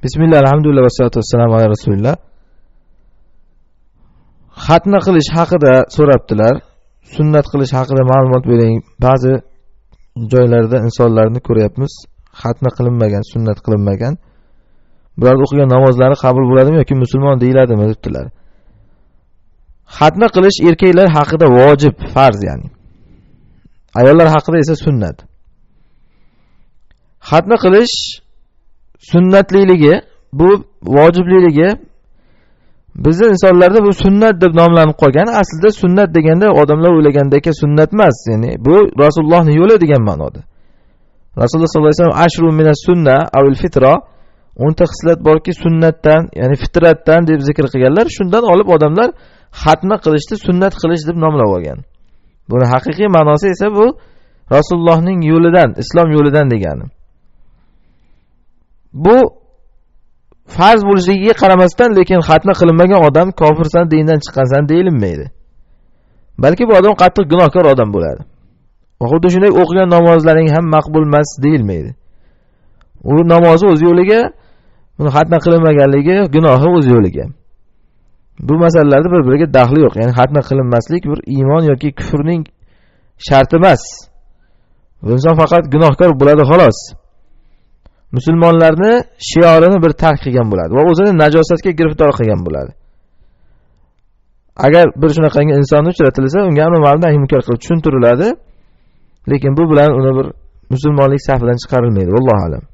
Bismillah, alhamdulillah, vassalatu vassalamu ala rasulillah. Xatna qilish haqida so'rabdilar. Sunnat qilish haqida ma'lumot bering. Ba'zi joylarda insonlarni ko'ryapmiz, xatna qilinmagan, sunnat qilinmagan. Bular o'qigan namozlari qabul bo'ladimi yoki musulmon deyiladimi debdilar. Xatna qilish erkaklar haqida vojib, farz ya'ni. Ayollar haqida esa sunnat. Xatna qilish sunnatliligi, bu vojibliligi bizni insonlarda bu sunnat deb nomlanib qolgan. Aslida sunnat deganda odamlar o'ylagandek sunnat emas, ya'ni bu Rasulullohning yo'li degan ma'noda. Rasululloh sollallohu alayhi vasallam ashru minas sunna avil fitra, 10 ta xislat borki sunnatdan, ya'ni fitratdan deb zikr qilganlar. Shundan olib odamlar xatna qilishni sunnat qilish deb nomlab olgan. Buni haqiqiy ma'nosi esa bu Rasulullohning yo'lidan, islom yo'lidan degani. Bu farz bo'lishligiga qaramasdan, lekin xatna qilinmagan odam kofirsan, dindan chiqqansan deyilmaydi. Balki bu odam qattiq gunohkor odam bo'ladi. Va xuddi shunday o'qigan namozlaring ham maqbul emas deyilmaydi. U namozi o'z yo'liga, buni xatna qilinmaganligi gunohi o'z yo'liga. Bu masalalarda bir-biriga daxli yo'q. Ya'ni xatna qilinmaslik bir iymon yoki kufrning sharti emas. Bu inson faqat gunohkor bo'ladi xolos. Musulmonlarni shiorini bir tark qilgan bo'ladi va o'zini najosatga giriftor qilgan bo'ladi. Agar bir shunaqangi insonni uchratilsa, unga amr ma'ruf nahiy munkar qilib tushuntiriladi, lekin bu bilan uni bir musulmonlik safidan chiqarilmaydi. Vallohu a'lam.